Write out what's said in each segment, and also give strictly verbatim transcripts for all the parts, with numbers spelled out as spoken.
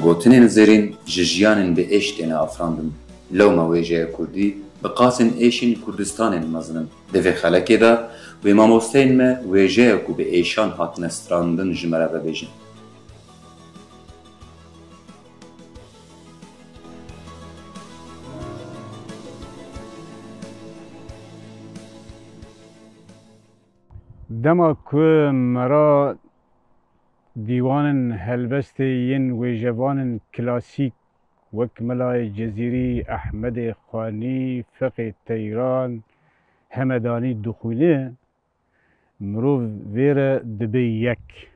Gotinên zêrîn ji jiyanên bi êş têne afirandin. Lewma wêjeya kurdî bi qasên êşên Kurdistanê mezin in. Di vê xelekê de wê mamosteyên me wêjeya ku bi êşan hatine strandin ji me re vebêjin. Dema ku me re dîwanên helbestê yên wêjevanên klasîk wek Melayê Cezîrî, Ehmedê Xanî, Feqê Teyran, Hemedanî dixwîne, mirov vê re dibe yek.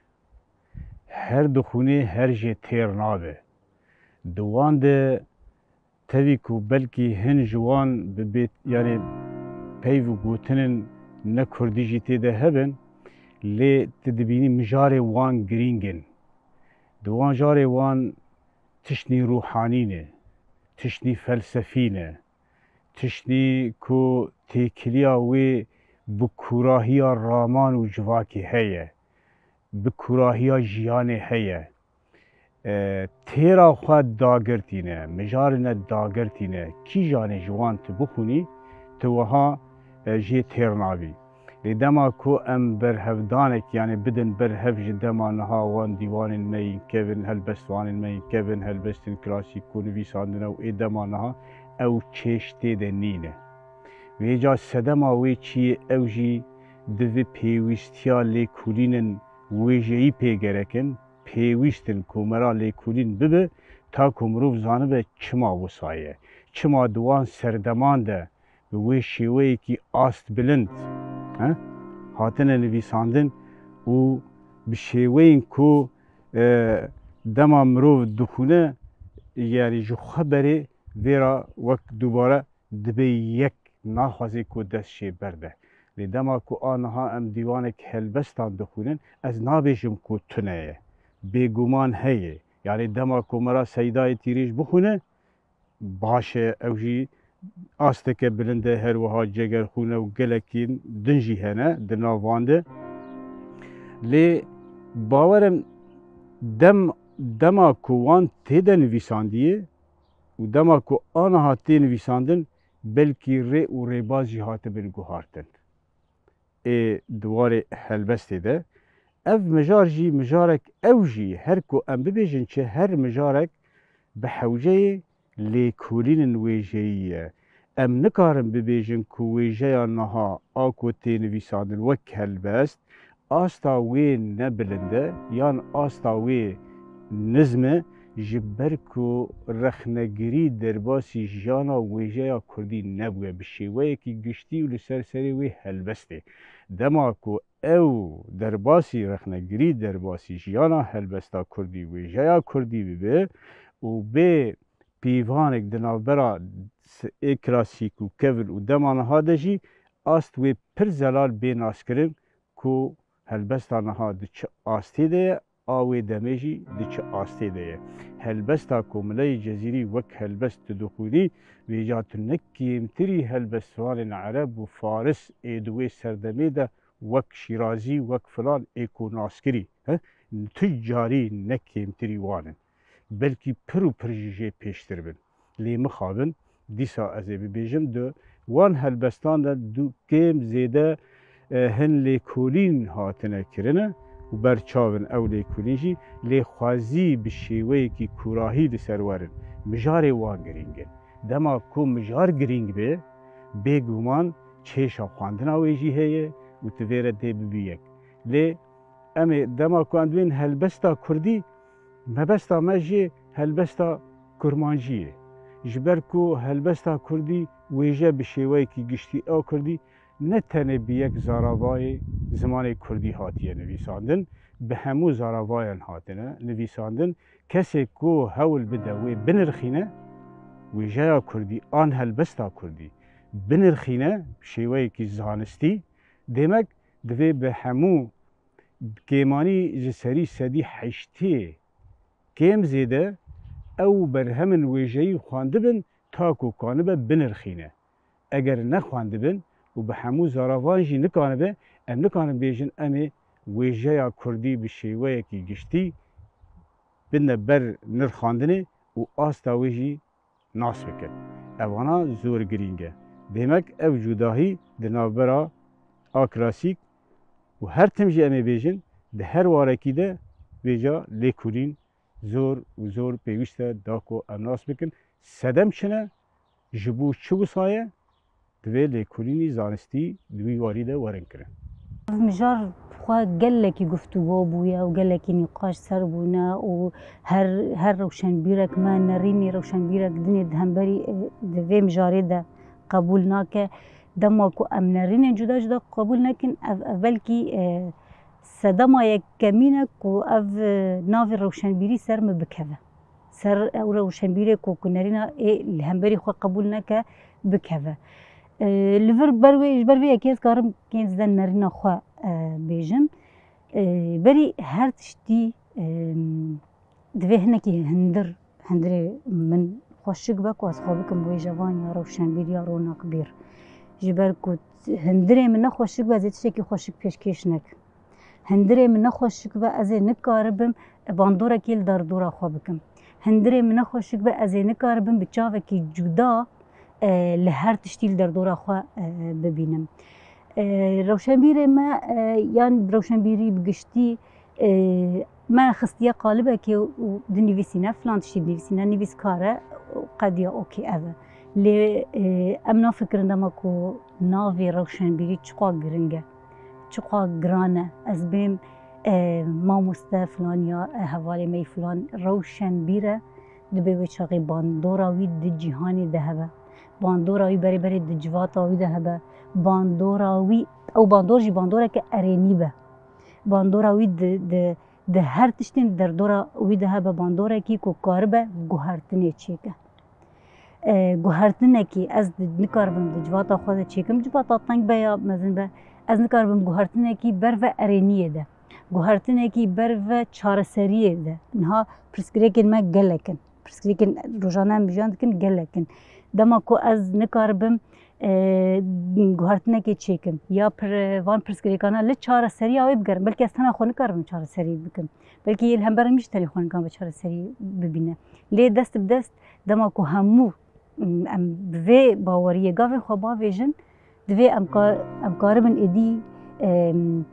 Her dixwîne her jê têr nabe. Di wan de tevî ku belkî hin ji wan bi bêt, yanî peyv û gotinên ne kurdî jî tê de hebin, lê tu dibînî mijarê wan girîng in. Di wan jarê wan tiştnî ruhanî ne, tiştnî felsefî ne, tiştnî ku têkiliya wê bi kûrahiya raman û civakê heye, bi kûrahiya jiyanê heye. E, têra xwe dagirtîne, mijarine dagirtîne, kîjanê ji wan tu bixwînî, tu wiha, e, jê têr nabî. Lê dema ku em berhevdanek, yanî bidin ber hev ji dema niha wan dîwanên me yên kevin, helbestvanên me yên kevin, helbestên klasîk ku nivîsandine û ê dema niha ew çêj tê de nîne. Vêca sedema wê çi ye, ew jî di vî pêwîstiya lêkolînên wêjeyî pê gerek in, pêwîst in ku me re lêkolîn bibe, ta ku mirov zanibe çima wisa ye. Çima di wan serdeman de bi wê şêweyekî ast bilind, he, hatine nivîsandin û bi şêweyên ku, e, dema mirov dixwîne, yanî ji xwe berê vê re wek dubare dibe yek, naxwaze ku dest jê berde. Lê dema ku aniha em dîwanek helbestan dixwînin, ez nabêjim ku tune ye. Bêguman heye. Yanî dema ku me re Seydayê Tîrêj bixwîne, baş e, ew jî asteke bilind e, her wiha Cegerxûne û gelekî din jî hene di nav wan de. Lê bawer im dem, dema ku wan tê de nivîsandiyê û dema ku aniha tê nivîsandin, belkî rê û rêbaz jî hatibin guhartin. Ê di warê helbestê de. Ev mijar jî mijarek, ew jî her ku em bibêjin çi, her mijarek bi hewceyê lêkolînên wêjeyî ye. Em nikarin bibêjin ku wêjeya niha a ku tê nivîsandin wek helbest, asta wê ne bilind e yan asta wê nizm e, ji ber ku rexnegirî derbasî jiyana wêjeya kurdî nebûye bi şêweyekî giştî û li ser serê wê helbestê. Dema ku ew derbasî rexnegirî derbasî jiyana helbesta kurdî, wêjeya kurdî bibe û bê pîvanek di navbera s-, ê klasîk û kevin û dema niha de jî ast wê pir zelal bê naskirin ku helbesta niha di çi astê de ye, a wê demê jî di çi astê de ye. Helbesta ku Mileyê Cezîrî wek helbest tu dixwînî, vêca tu ne kêmtirî helbestvanên ereb û faris ê di wê serdemê de wek Şîrazî, wek filan ê ku naskirî, he? Tu carî ne kêmtirî wan in. Belkî pir û pir jî jê pêştir bin. Lê mixabin, dîsa ez ê bibêjim, di wan helbestan de du kêm zêde, e, hin lêkolîn hatine kirine û ber çav in ew lêkolîn jî, lê xwezî bi şêweyekî kûrahî li ser werin. Mijarê wan girîng in. Dema ku mijar girîng be, bêguman kêşa xwendina wê jî heye û tu vê re dê bibî yek. Lê em ê dema ku em dibên helbesta kurdî, mebesta me jê helbesta kurmancî ye. Ji ber ku helbesta kurdî wêje bi şêweyekî giştî a kurdî ne tenê bi yek zaravayê zimanê kurdî hatiye nivîsandin, bi hemû zaravayan hatine nivîsandin. Kesê ku hewl bide wê binirxîne, wêjeya kurdî an helbesta kurdî binirxîne bi şêweyekî zanistî, demek divê bi hemû kêmanî ji serî sedî heştê kêm zêde ew berhemên wêjeyî xwendibin ta ku kanibe binirxîne. Eger nexwendibin û bi hemû zaravan jî nikanibe, em nikarin bêjin em ê wêjeya kurdî bi şêweyekî giştî bidine ber nirxandinê û asta wê jî nas bikin. Evana zor girîng e. Demek ev cudahî di navbera a klasîk û her tim jî em ê bêjin, di her warekî de vêca lêkolîn zor û zor pêwîst e da ku em nas bikin. Sedem çi ne? Ji bo çi wisa ye? Divê lêkolînî zanistî di wî warî de werin kirin. Ev mijar xwe gelekî guftûgo bûye û gelekî nîqaş ser bûne û her, her rewşenbîrek me nerînê rewşenbîrek dinê di hemberî, e, di vê mijarê de qebûl nake. Dema ku em nerînên cuda cuda qebûl nekin, ev, ev belkî, e, sedema yekemîn e ku ev, e, navê rewşenbîrî ser min bikeve. Ser ew rewşenbîrê ku, ku nerîna ê li hemberî xwe qebûl neke, bikeve. E, li vir ber wê, ji ber vê yekê ez karim kênc de nerîna xwe, e, bêjim. E, berî her tiştî, e, divê hinekî hundir, hundirê min xweşik be ku ez xwe bikim wêjevan ya rewşenbîr ya ronakbîr. Ji ber ku hundirê min nexweşik be, ez ê tiştekî xweşik pêşkêş nekim. Hundirê min nexweşik be, ez ê nikaribim bandorekê li derdora xwe bikim. Hundirê min nexweşik be, ez ê nikaribim bi çavekî cuda, e, li her tiştî li derdora xwe, e, bibînim. E, rewşenbîrê me, e, yan rewşenbîrî bi giştî, e, me xistiye qalibekê û dinivîsîne, filan tiştî dinivîsîne, nivîskar e, qediya okê ev e. Lê, e, em nafikirin dema ku navê rewşenbîrî çiqas giring e. Çiqa giran e. Ez bêm, e, mamoste filan ya, e, hevalê me yî filan rewşenbîr e, dibê wê çaxê bandora wî di cîhanê de hebe. Bandora wî berê berê di civata wî de hebe. Bandora wî, ew bandor jî bandoreke erênî be. Bandora wî di, di, di her tiştên derdora wî de hebe bandorekî ku karibe guhertinê çêke. E, guhertinekî ez di, nikaribim di civata xwe de çêkim, civata teng be ya mezin be, ez nikaribim guhertinekî ber ve erêniyê de, guhertinekî ber ve çareseriyê de. Niha pirsgirêkên me gelek in. Pirsgirêkên rojane em jiyan dikin gelek in. Dema ku ez nikaribim, e, guhertinekê çêkim ya pir, van pirsgirêkana li çareseriya wê bigerim, belkî ez tena xwe nikaribim çareserî bikim. Belkî yê li hember min jî tenê xwe nikaribe çareserî bibîne. Lê dest bi dest dema ku hemû, em, em bi vê baweriyê gavên xwe bavêjin, divê em ka-, em karibin êdî, em,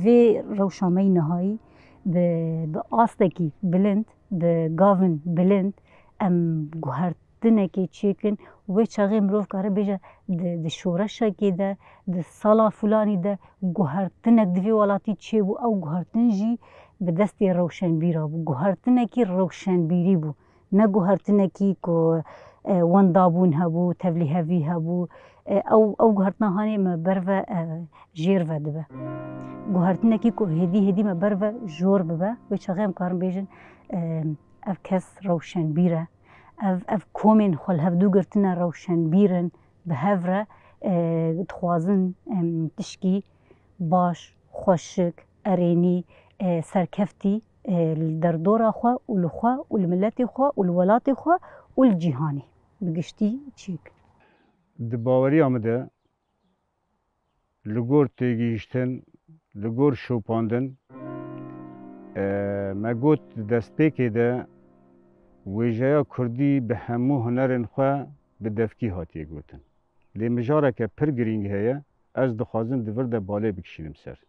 vê rewşa me yî nihayî bi, bi astekî bilind, bi gavin bilind em guhertinekê çêkin. Wê çaxê mirov kare bêje di, di şoreşekê de, di sala filanî de guhertinek di vê welatî çêbû, ew guhertin jî bi destê rewşenbîra bû. Guhertinekî rewşenbîrî bû. Ne guhertinekî ku, e, wendabûn hebû, tevlîhevî hebû. E, ew, ew guhertina hanê me ber ve, e, jêr ve dibe. Guhertinekî ku hêdî hêdî me ber ve jor bibe, wê çaxê em karin bêjin, e, ev kes rewşenbîr e. Ev, ev komên xwe li hevdû girtine rewşenbîr in, bi hev re, e, dixwazin, em, tişkî baş, xweşik, erênî, e, serkeftî, e, li derdora xwe û li xwe û li miletê xwe û li welatê xwe û li cîhanê bi giştî çêk. Di baweriya min de li gor têgihiştin, li gor şopandin, e, me got di destpêkê de wêjeya kurdî bi hemû hunerên xwe bi devkî hatiye gotin. Lê mijareke pir girîng heye, ez dixwazim di vir de balê bikişînim ser.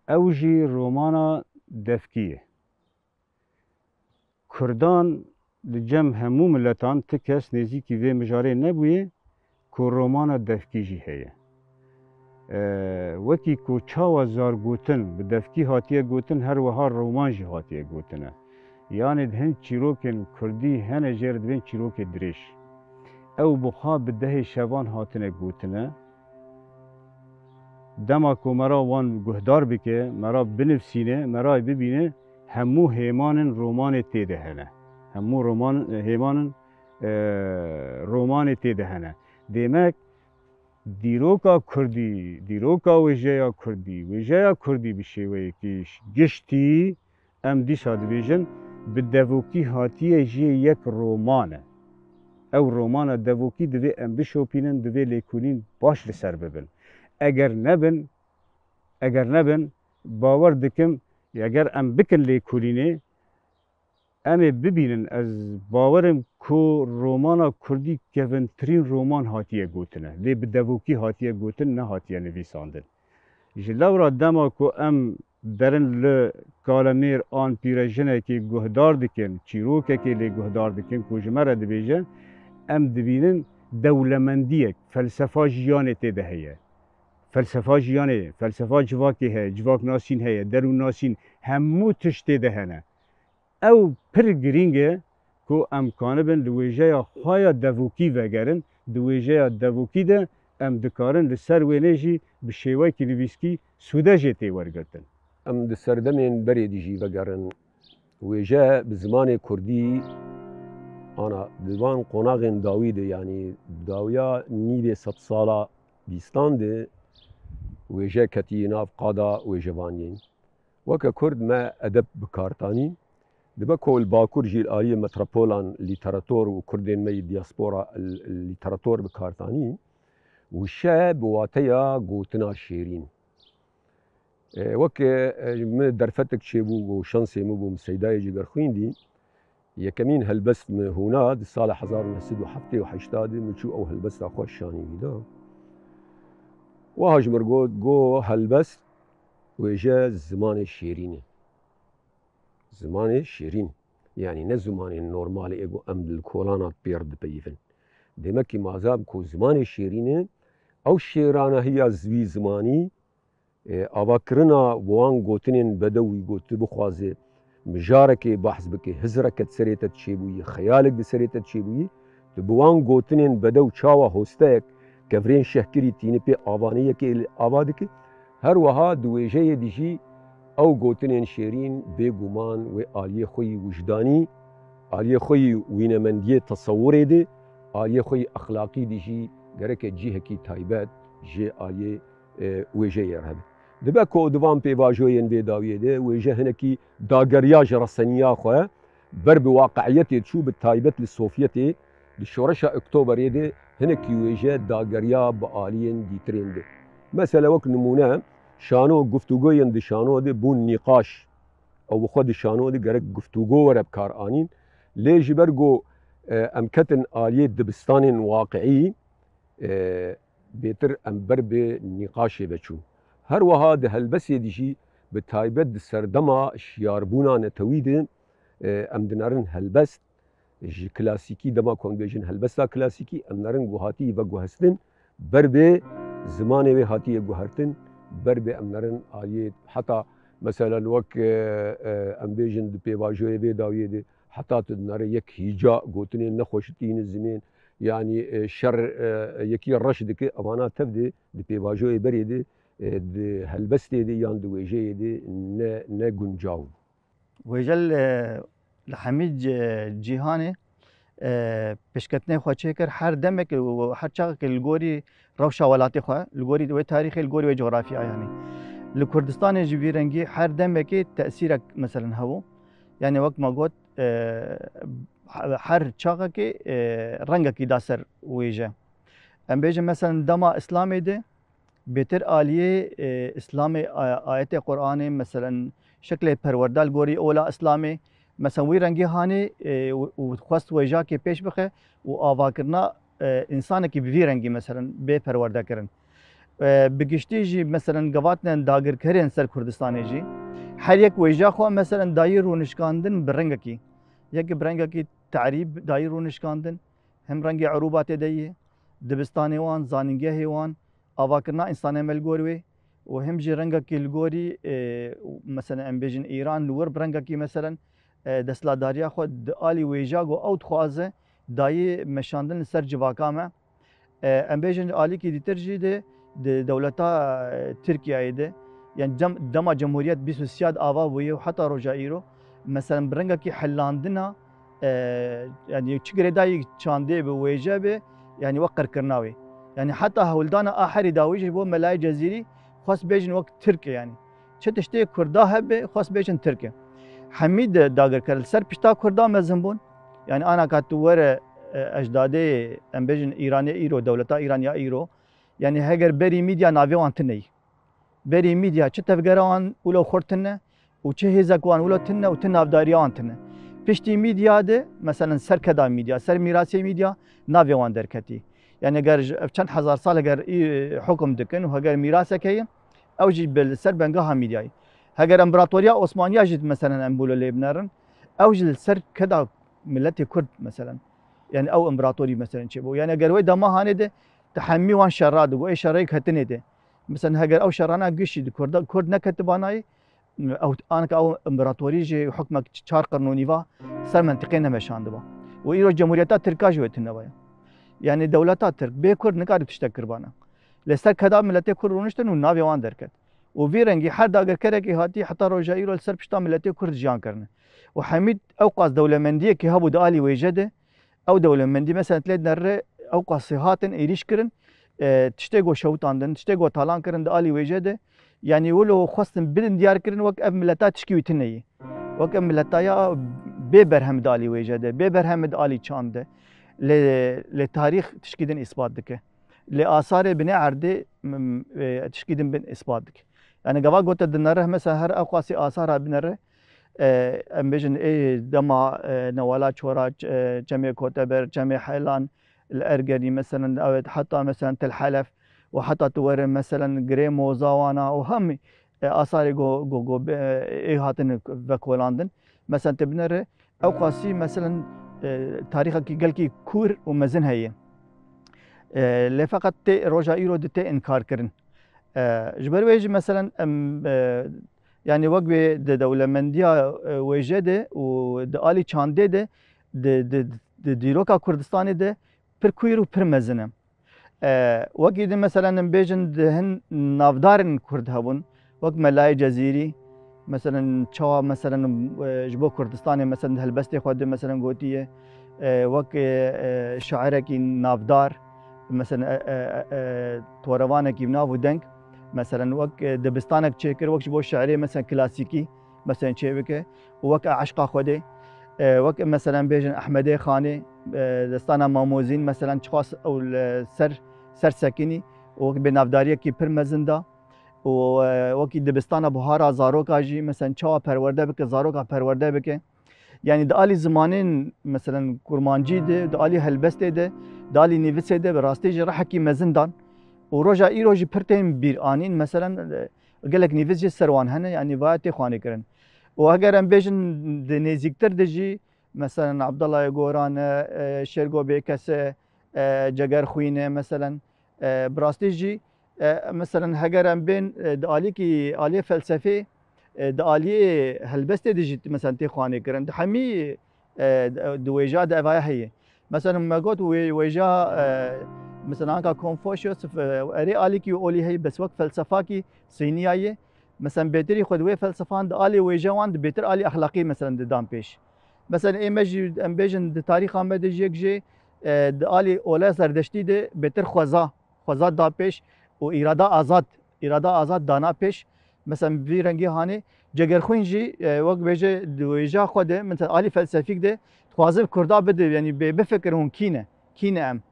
Ew jî romana devkî ye. Kurdan li cem hemû miletan ti kes nêzîkî vê mijarê nebûye ku romana devkî jî heye. E, wekî ku çawa zargotin bi devkî hatiye gotin, her wiha roman jî hatiye gotine. Yanê di hin çîrokên kurdî hene jê re dibên çîrokê dirêj. Ew bi xwe bi dehê şevan hatine gotine. Dema ku me ra wan guhdar bike, me ra binivsîne, me ra bibîne, hemû hêmanên romanê tê de hene. Hemû roman, hêmanên, e, romanê tê de hene. Demek dîroka kurdî, dîroka wêjeya kurdî, wêjeya kurdî bi şêweyekî giştî, em dîsa dibêjin, bi devokî hatiye jê yek roman e. Ew romana devokî divê em bişopînin, divê lêkolîn baş li ser bibin. Eger nebin, eger nebin, bawer dikim, eger em bikin lêkolînê, Em ê bibînin, ez bawer im ku romana kurdî kevintirîn roman hatiye gotine. Lê bi devokî hatiye gotin, nehatiye nivîsandin. Ji lewra dema ku em derin li kalemêr an pîrejinekê guhdar dikin, çîrokekê lê guhdar dikin ku ji me re dibêje, em dibînin dewlemendiyek, felsefa jiyanê tê de heye. Felsefa jiyanê, felsefa civakê heye, civaknasîn heye, derûnnasîn, hemû tişt tê de hene. Ew pir girîng e ku em kanibin li wêjeya xwe ya devokî vegerin, di wêjeya devokî de em dikarin li ser wênê jî bi şêwekî nivîskî sûde jê tê wergirtin. Em di serdemên berê dî jî vegerin. Wêje bi zimanê kurdî, ana, di van qonaxên dawî de, yanî dawiya nîvê sedsala bîstan de wêje ketî nav qada wêjevaniyên. Weke kurd me edeb bi kar tanî. Dibe ku li Bakur jî li aliyê metropolan lîterator û kurdên me yê diaspora l-, lîterator bi kar tanî. Wişe bi wateya gotina şêrîn. E, weke, e, min derfetek çêbû, ku şansê min bû, min Seydayê Cigerxwîn dî. Yekemîn helbest min hûna di sala hezar û neh sed û heftê û heşt de min çû ew helbesta xwe şanî wî da. Wiha ji min got, got, helbest wêje zimanê şêrîn e. Zimanê şêrîn. Yanî ne zimanê normalê ê ku em li kolana pêr dipeyivin. Demekî mazab ku zimanê şêrîn e, ew şêrana hiya wî zimanî, e, avakirina wan gotinên bedew wî got, tu bixwaze mijarekê behs bike, hizreke di serê te çêbûyî, xeyalek di serê te çêbûyî, tu bi wan gotinên bedew çawa hosteyek kevirên şehkirî tîni pê avaniyekê li ava dike, her wiha di wêjeyê dî jî ew gotinên şêrîn bêguman wê aliyê xwe yî wijdanî, aliyê xwe yî wînemendiyê tesewurê de, aliyê xwe yî exlaqî dî jî gereke cihekî taybet ji aliyê, e, wêjeyê re hebe. Dibe ku di van pêvajoyên vê dawiyê de wêje hinekî dageriya ji reseniya xwe ber bi waqiiyetê çû, bi taybet li Sovyetê, di Şoreşa Oktoberê de hinekî wêje dageriya bi aliyên dîtirên de. Mesela wek nimûne, şano, guftûgoyên di şano de bûn nîqaş. Ew bi xwe di şano de gerek guftûgo were bi kar anîn. Lê ji ber ku, e, em ketin aliyê dibistanên waqiî, e, bêtir em ber bi nîqaşê ve çûn. Her wiha di helbestê de jî, bi taybet di serdema şiyarbûna netewî de, e, em dinerin helbest, ji klasîkî, dema ku em dibêjin helbesta klasîkî, em nerin ku hatiye veguhestin, ber bi zimanê wê hatiye guhertin, ber bi em nerin aliyê, heta mesela li wek, e, e, em bêjin di pêvajoyê vê dawiyê de, heta tu dinere yek hîca gotinên nexweş tînin zimên, yanî, e, şer, e, yekî reş dike, evana tev de di pêvajoyê berê de, e, di helbestê de yan di wêjeyê de ne, ne guncaw bû. Wêje li, li hemî ci-, cîhanê, e, pêşketinê xwe çêkir, her demek û her çaxekê li gorî rewşa welatê xwe, li gorî wê tarîxê, li gorî wê cografya, yanî li Kurdistanê ji vî rengî her demekê tesîrek, meselen, hebû. Yanî wek me got, e, her çaxekê, e, rengekî da ser wêje. Em bêjin, meselen, dema Îslamê de, bêtir aliyê, e, Îslamê, a-, ayetê Qur'anê, meselen, şeklê perwerda li gorî ola Îslamê, meselen, wî rengî hanê, e, û, û xwest wêjakê pêş bixe û avakirina, e, însanekî bi vî rengî, meselen, bê perwerdekirin. E, bi giştî jî, meselen, gevatnên dagirkerên ser Kurdistanê jî, her yek wêja xwe, meselen, dayî rûnişkandin bi rengekî. Yek bi rengekî tarî dayî rûnişkandin, him rengê erûba tê de ye, dibistanê wan, zanîngehê wan, avakirina însanê me li gor wê û him jî rengekî li gorî, e, û, meselen, em bêjin Îran li wir bi rengekî, meselen, e, desthilatdariya xwe di alî wêja ku ew dixwaze dayî meşandin li ser civaka me. E, em bêjin alîkî dîtir jî de di dewleta, e, Tirkiyeyê de, yani cem-, dema cemhuriyet bîst û sîya de ava bûye û heta roja îro, meselen, bi rengekî hillandina, e, yani çi girêdayî çandê bi wêje bi, yani wek qirkirina wê. Yani heta hewldana a herî dawî jî bo Melayê Cezîrî xwest bêjin wek Tirk e yani. Çi tiştê Kurda hebe xwest bêjin Tirk e. Hemî de dagirker li ser pişta Kurda mezin bûn. Yani ana ka tu were, e, ecdadê, em bêjin Îranê îro, dewleta Îran ya îro. Yani heger berî Mîdya navê wan tune yî. Berî Mîdya çi tevgera wan wilo xurt tune û çi hêzek wan wilo tune û ti navdariya wan tune. Piştî mîdya de, meselen ser keda mîdya, ser mîrasê mîdya navê wan derketî. Yani eger ji, ev çend hezar sal eger î hukum dikin û heger mîrasek heye, ew jî bi li ser bengaha mîdyayê. Heger împaratoriya Osmaniya jî meselen em bûlo lê binerin, ew jî li ser keda miletê Kurd meselen. Yani ew împaratorî meselen çêbû. Yani eger wê dema hanê de, te hemî wan şerra digo, ê şerrê ketinê de. Meselen heger ew şerrana gişî di Kurda, Kurd neketibanayê, ew, anka ew împaratorî jî hukmek çar qirn û nîva ser mentiqê nemeşandiba. Û îro Cemhuriyeta Tirka jî wê tune baya. Yani dewleta Tirk bê Kurd nikare tiştek kiribana. Li ser keda miletê Kurd rûniştin û navê wan derket. Û vî rengî her dagirkerekî hatî heta roja îro li ser pişta miletê Kurd jiyan kirine. Û hemî ew qas dewlemendiyekî hebû di alî wêje de, ew dewlemendî, mesela, tilê dinere, ew qasî hatin êrîş kirin, e, tiştê go şewitandin, tiştê go talan kirin di alî wêje de, yanî wilo xwestin bidin diyar kirin wek ev mileta tişkî wî tune yî. Wek ev mileta ya bê berhem di alî wêje de, bê berhem di alî çand de. Lê, lê tarîx tişkî din îspat dike. Lê asarê binê erdê, m, e, tişkî din bin îspat dike. Yani gava gote dinere, mesela her ew qasî asara binere, e, em bêjin ê dema, e, Newala Çora, ç-, e, Çemê Koteber, Çemê Helan, li Ergenî meselen, evet, heta meselen Tel Helef û heta tu were meselen Girê Moza wana û hemî, e, asarê go, go, go, e, ê hatin vekolandin. Meselen tu binere ew qasî meselen, e, tarîxekî gelkî kûr û mezin heye. E, lê feqet tê roja îro di tê inkar kirin. E, ji ber wê jî meselen em, e, yani wek wê di dewlemendiya, e, wêje de û di alî çandê de di, di, di dîroka Kurdistanê de pir kûr û pir mezin e. E, wekî din meselen em bêjin di hin navdarên Kurd hebûn, wek Melayê Cezîrî, meselen çawa meselen, e, ji bo Kurdistanê meselen di helbestê xwe de meselen gotiye, e, wek, e, e, şairekî navdar, meselen, e, e, e, e, torevanekî bi nav û deng, meselen wek, e, dibistanek çêkir, wek ji bo şiirê meselen klasîkî, meselen çê bike û wek eşqa Xwedê, e, wek meselen bêjin Ehmedê Xanê, e, destana Mamozîn, meselen çiqas ew li ser, ser sekinî û wek bê navdariyekî pir mezin da û, e, wekî dibistana buhara zaroka jî, meselen çawa perwerde bike, zaroka perwerde bike. Yani di alî zimanên, meselen, kurmancî de, di alî helbestê de, di alî nivîsê de bi rastî jî rehekî mezin dan û roja îro jî pir tên bîr anîn. Meselen, e, gelek nivîs jî ser wan hene, yani vaya tê xwanê kirin. Û heger em bêjin di nêzîktir de jî, meselen, Abdullah Goran e, e, Şêrgo Bêkes e, e, Cegerxwîn e, meselen, e, bi rastî jî, e, meselen, heger em bên, e, di alîkî, aliyê felsefê, e, di aliyê helbestê de jî, meselen, tê xwanê kirin. Di hemî, e, di wêja de evaya heye. Meselen, me got wê-, wêja, e, meselen, anka Confucius, e, erê alîkî olî heye, bes wek felsefakî sîniya ye. Meselen, bêtirî xwe di wê felsefan di alê wêje wan di bêtir alî exlaqî, meselen, didan pêş. Meselen, ê me jî, em bêjin, di tarîxa me de jî yek jê, e, di alî ola zerdeştî de bêtir xweza, xweza da pêş û îrada azad, îrada azad dana pêş. Mesela vî rengî hanê Cegerxwîn jî, e, wek bêje di wêja xwe de, mesela alî felsefîk de dixwaze bi Kurda bide, yanî bê bifikir hûn kî ne, kî ne em.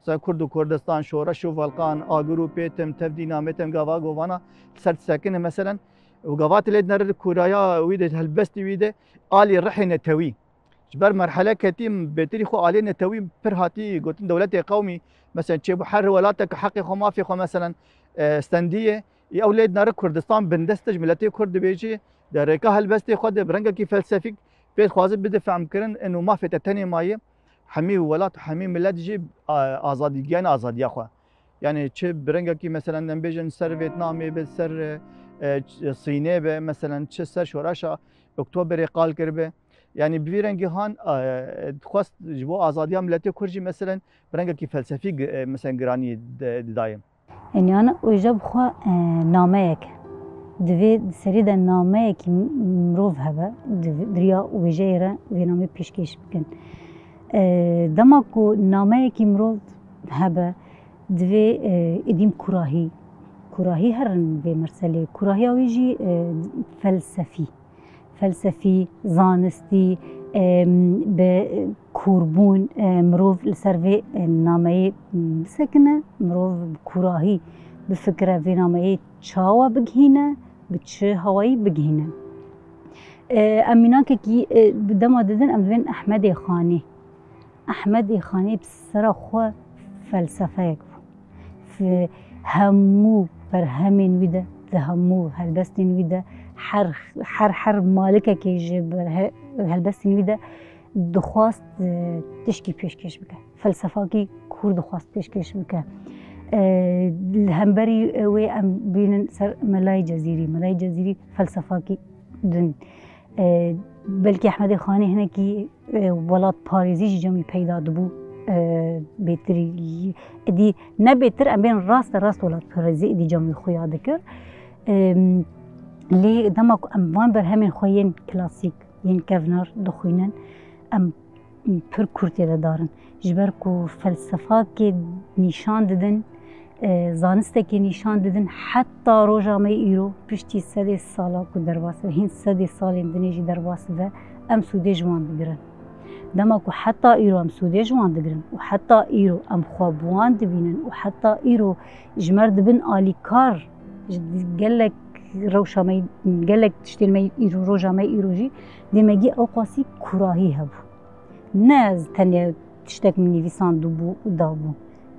Mesela Kurd û Kurdistan, Şoreş û Velqan, Agir û Pêtim, Tevdî Namêtim, gava govana ser disekine meselen. Û gava tu lê dinere di kûraya wî de, helbestî wî de alî rihê netewî. Ji ber merhele ketî, bêtirî xwe aliyê netewî pir hatî gotin dewletê qewmî, mesela çêbû her welatek heqê xwe, mafê xwe, mesela, e, stendiye. Ê ew lê dinere Kurdistan bindest e, ji miletê Kurd dibêjî, di rêka helbestê xwe de bi rengekî felsefîk pê dixwaze bide fehmkirin, ino mafê te tenê maye, hemî welat, hemî milet jî, a, azadî, giyane azadiya xwe. Yani çi bi rengekî, mesela, em bêjin ser Vêtnamê be, ser, e, e, Sînê be, mesela, çi ser şoreşa Oktoberê qal kiribe. Yani bi vî rengî han, e, dixwest ji bo azadiya miletê Kurd jî, meselen, bi rengekî felsefî gi-, e, meselen, giranî di-, didaye. Eniyana wêje bi xwe, e, nameyek e. Divê di serî de nameyekî mirov hebe, di vi-, di riya wêjeyê re vê namê pêşkêş bikin. E, dema ku nameyekî mirov hebe, divê, e, êdî em kurahî, kurahî herin vê merselê. Kurahiya wî jî, e, felsefî. Felsefî, zanistî, em, bi kûrbûn, e, mirov li ser vê, e, nameyê, m, bisekine, mirov bi kûrahî bifikire vê nameyê çawa bigihîne, bi çi hawayî bigihîne. E, em mînakekî, e, bi dema didin, em dibên Ehmedê Xanî. Ehmedê Xanî bi sera xwe felsefeyek bû. Fi-, hemû berhemên wî de, di hemû helbestên wî de, her, her, her malikekê ji berhe-, helbestên wî de dixwast, e, tişkî pêşkêş bike. Felsefakî kûr dixwast pêşkêş bike. E, li hemberî wê em bînin ser Melayê Cezîrî. Melayê Cezîrî felsefakî din. E, belkî Ehmedê Xanî hinekî, e, welatparêzî jî cem wî peyda dibû, e, bêtirî. Êdî ne bêtir, em bên raste rast welatparêzî êdî cem wî xuya dikir. E, lê dema ku em van berhemên xwe yên klasîk, yên kevnar dixwînin, em pir kûr tê de darin. Ji ber ku felsefakê nîşan didin, e, zanistekê nîşan didin, heta roja me îro, piştî sedê sala ku derbas be, hîn sedê salên dinê jî derbas be, em sûdê ji wan digirin. Dema ku heta îro em sûdê ji wan digirin û heta îro em xwe bi wan dibînin û heta îro ji me re dibin alîkar, ji gelek rewşa me, gelek tiştên me îro, roja me îro jî, dê me gî ew qasî kûrahî hebû. Ne ez tenê tiştek min nivîsandibû û dabû.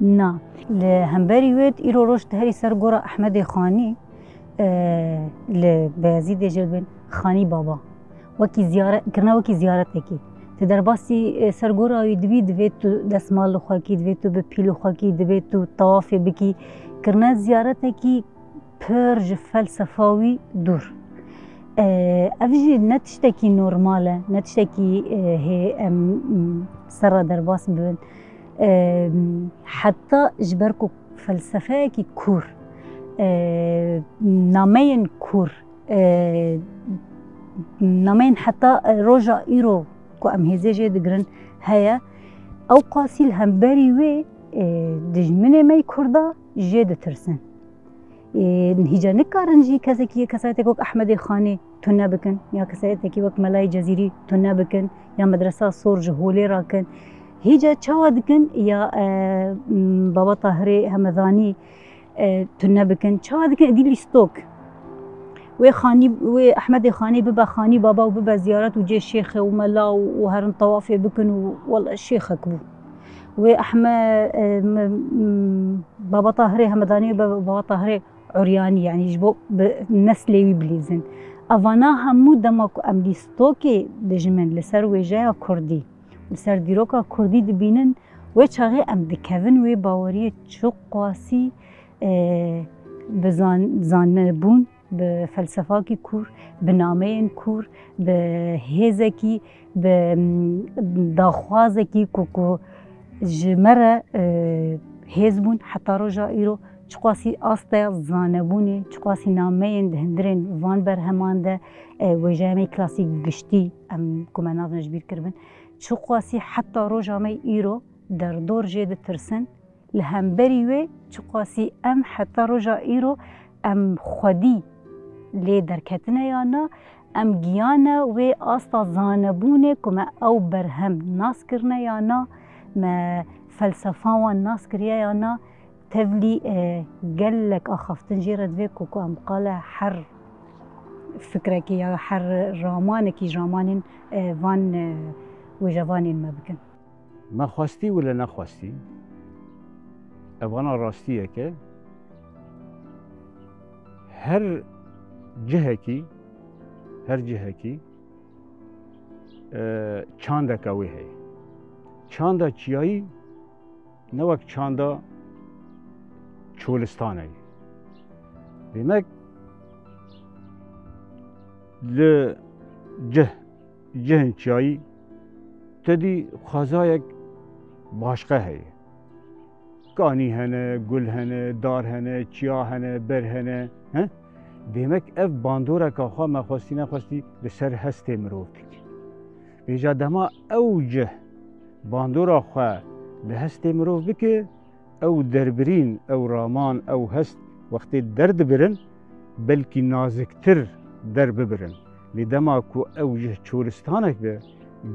Na. Li hemberî wê îro roj tu herî ser gora Ehmedê Xanî, e, li Beyazîdê jê dibên Xanî Baba. Wekî ziyare-, kirine wekî ziyaretekî. Tu derbasî, e, ser gora wî dibî, divê tu destmal li xwe kî, divê tu bi pîl li xwe kî, divê tu tawafê bikî. Kirine ziyaretekî pir ji felsefa wî dûr. E, ev jî ne tiştekî normal e, ne tiştekî, e, hê em, m, ser re derbas bibin. E, heta ji ber ku felsefeyekî kûr, e, nameyên kûr, e, nameyên heta roja îro ku em hêzê jê digirin heye, ew qasî li hemberî wê, e, dijminê me yê Kurda jê ditirsin. Ê, hîca nikarin jî kesekî, kesayetek wek Ehmedê Xanî tune bikin, ya kesayetekî wek Melayê Cezîrî tune bikin, ya Medresa Sor ji holê rakin. Hîca çawa dikin ya, e, m, Baba Tahirê Hemedanî, e, tune bikin? Çawa dikin? Êdî lîstok. Wê Xanî, wê Ehmedê Xanî bibe Xanî Baba û bibe ziyaret û cê şêxe û mela û, û herin tawafê bikin û wele şêxek bû. Wê Ehme-, e, m, m, Baba Tahirê Hemedanî be Baba Tahirê Uryanî, yanî ji bo bi neslê wî bilîzin. Evana hemû dema ku em lîstokê dijmin li ser wêjeya kurdî, li ser dîroka kurdî dibînin, wê çaxê em dikevin wê baweriyê çiqasî, e, bi zan-, zanebûn, bi felsefakî kûr, bi nameyên kûr, bi hêzekî, bi, mm, daxwazekî ku, ku ji me re, e, hêz bûn heta roja îro, çiqasî asteya zanebûnê, çiqasî nameyên di hundirên van berheman de, e, wêjeya me klasîk giştî, em ku me navne ji bîr kiribin, çiqasî heta roja me îro derdor jê ditirsin. Li hemberî wê çiqasî em heta roja îro em xwedî lê derketine ya na, em giyane wê asta zanebûnê ku me ew berhem nas kirine ya na, me felsefa wan nas kiriye ya na, tevlî, e, gelek axaftin jê re divê ku, ku em qala her fikrekî ya her ramanekî ji ramanên, e, van, e, wêjevanên me bikin. Me xwestî wile nexwestî, evana rastiyek e. Her cihekî, her cihekî, e, çandeke wê heye. Çanda çiyayî ne wek çanda çolistanê ye. Demek li cih, cihên çiyayî te dî xwezayek başqe heye. Kanî hene, gul hene, dar hene, çiya hene, ber hene, he? Demek ev bandoreka xwe me xwestî nexwestî li ser hestê mirov dike. Vêca dema ew cih bandora xwe li hestê mirov bike, ew derbirîn, ew raman, ew hest wextê derdibirin, belkî naziktir derbibirin. Lê dema ku ew cih çoristanek be,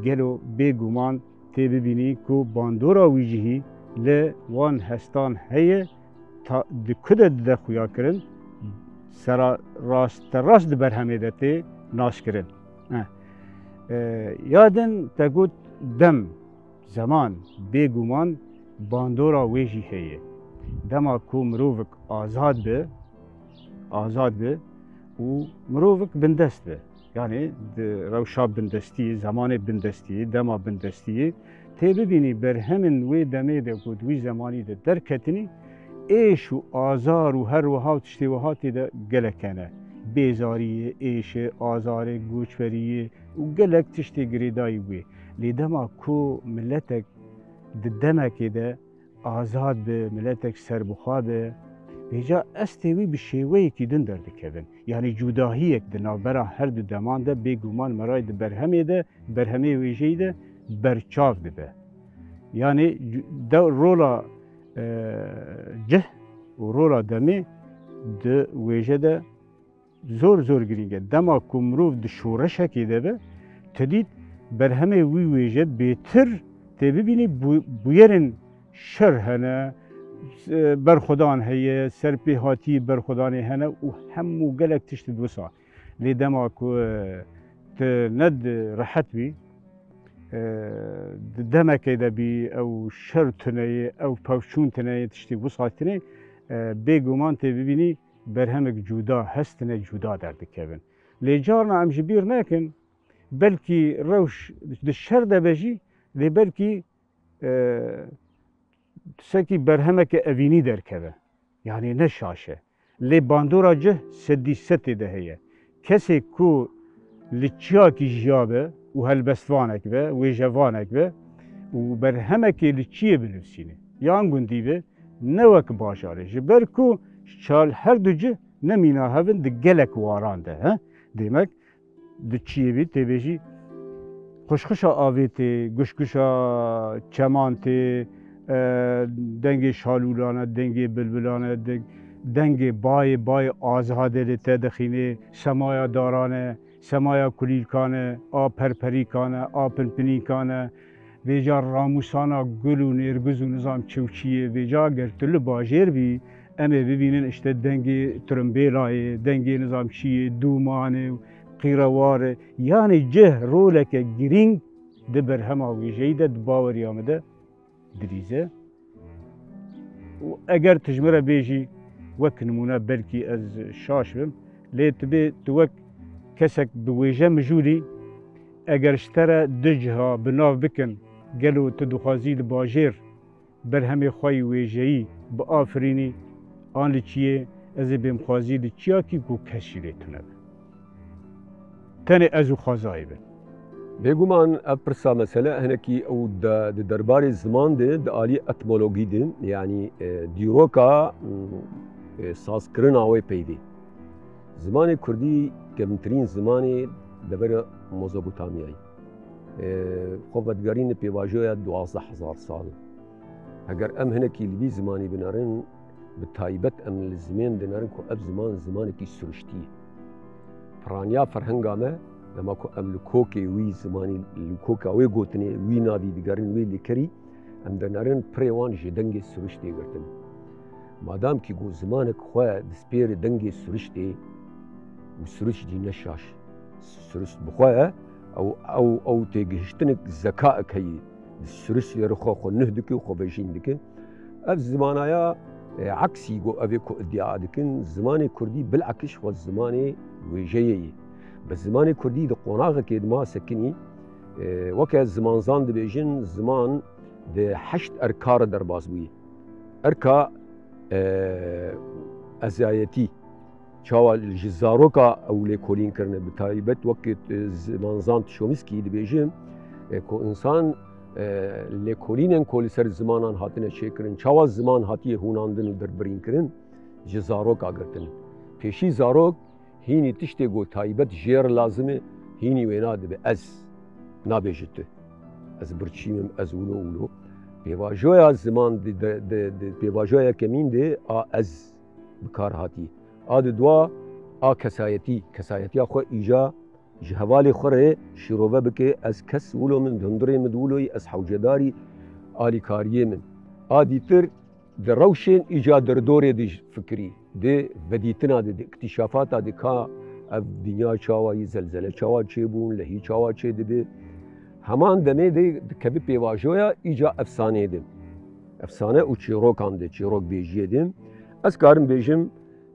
gelo bêguman tê bibînî ku bandora wî cihî li wan hestan heye, ta di ku de dide xuyakirin, sera rasterast di berhemê de tê naşkirin. Eh. E, ya din te got dem, zeman, bêguman bandora wê jî heye. Dema ku mirovik azad be, azad be û mirovik bindest be. Yanî di rewşa bindestiyê, zemanê bindestiyê, dema bindestiyê tê bibînî berhemên wê demê de ku di wî zemanî de derketinî, êş û azar û her wiha û tiştê wiha tê de gelek hene. Bêzariyê, êşê, azarê, goçberiyê û gelek tiştê girêdayî wê. Lê dema ku miletek di demekê de azad be, miletek serbixwe be, vêca estê wî bi şêweyekî din derdikevin. Yanî cudahiyek di navbera her du deman de bêguman merayê di berhemê de, berhemê wêjeyî de berçav dibe. Yanî cu-, de rola, e, cih û rola demê di wêje de zor zor girîng e. Dema ku mirov di şoreşekê de be, tu dît berhemê wî wêje bêtir tê bibînî, bu-, bûyerên şer hene, e, berxwedan heye, serpêhatiyê berxwedanê hene û hemû gelek tişt di wisa. Lê dema ku, e, tu ne di rehet bî, e, di demekê de bî, ew şer tuneyê, ew pevçûn tuneyê, tiştî wisa tuneyê, e, bêguman tê bibînî berhemek cuda hestine, cuda derdikevin. Lê carna em ji bîr nekin, belkî rewş di şer de be jî, lê belkî, e, sekî berhemeke evînî derkeve. Yanî ne şaş e. Lê bandora cih sedî sed tê de heye. Kesê ku li çiyakî jiyabe û helbestvanek be, wêjevanek be û berhemekê li çiyê binivîsîne, yan gundî be, ne wek bajarê. Ji ber ku çal her du cih ne mîna hev in, di gelek waran de, he? Demek di çiyê bî tê bêjî, xuşxuşa avê tê, guşguşa çeman tê, e, dengê şalûlan e, dengê bilbilan e, deng-, dengê bayê, bayê azadê li te dixînê, semaya daran e, semaya kulîlkan e, a perperîkan e, a pinpinîkan e, vêca ramûsana gul û nêrgiz û nizam çi û çi ye, vêca ger tu li bajêr bî, em ê bibînin işte dengê tirimbêlayê, dengê nizam çi yê, dûmanê, qîrewarê. Yanî cih roleke girîng di berhema wêjeyî de, di baweriya min de dilîze. Û eger tu ji min re bêjî, wek nimûne belkî ez şaş bim, lê tu bê tu wek kesek bi wêje mijûl î, eger ji te re du ciha bi nav bikin, gelo tu dixwazî li bajêr berhemê xwe yî wêjeyî biafirînî, an li çiyê, ez ê bêm xwazî li çiyakî ku kes jî lê tune be. Tenê ez û xwezayê be. Bêguman ev pirsa mesele hinekî ew de, di derbarê ziman de, di alî etmologî de, yanî, e, dîroka, e, sazkirina wê peyvê. Zimanê kurdî kevntirîn zimanê devera Mezopotamyayê. E, xwe vedigerîne pêvajoya duwazdeh hezar sal. Heger em hinekî li vî zimanî binerin, bi taybet em li zimên dinerin ku ev ziman zimanekî siruştî ye. Piraniya ferhenga me, dema ku em li kokê wî zimanî, li koka wê gotinê, wî navî digerin, wê lêkerî, em dinerin pirê wan ji dengê siruştê girtin. Madam kî ku zimanek xwe dispêre dengê siruştê û siruşt jî ne şaş, siruşt bi xwe ye, ew, ew, ew têgihiştinek zekaek heye. Di siriştê re xwe, xwe nuh dike û xwe vejîn dike. Ev zimanaya, e, eksî ku ev ê ku îdia dikin, zimanê kurdî bilekis xwe zimanê wêjeyê ye. Bi zimanê kurdî di qonaxekê de ma sekinî, e, weke zimanzan dibêjin, ziman di heşt erka re derbas bûye. Erka, e, ezayetî, çawa ji zaroka ew lêkolîn kirine, bi taybet wekî, e, zimanzan Tişomîskî dibêjin, e, ku însan, e, lêkolînên ku li ser zimanan hatine çêkirin, çawa ziman hatiye hûnandin û derbirînkirin, ji zaroka girtin. Pêşî zarok hînî tiştê ku taybet jê re lazim e, hînî wê nadibe ez, nabêje tu. Ez birçî me, ez wilo wilo. Pêvajoya ziman di, di, di, di pêvajoya yekemîn de a ez bi kar hatî. A di dua a kesayetî, kesayetiya xwe îca ji hevalê xwe re şîrove bike, ez kes wilo min, di hundirê min di wilo yî, ez hewcedarî alîkariyê min. A dîtir di rewşên îca derdorê de fikirî, di vedîtina de, di îktîşafata de ka Ev dinya çawa yî, zelzele çawa çêbûn, lehî çawa çêdibe. Heman demê de dikeve pêvajoya îca efsaneyê de. Efsane û çîrokan de, çîrokbêjiyê de. Ez karim bêjim,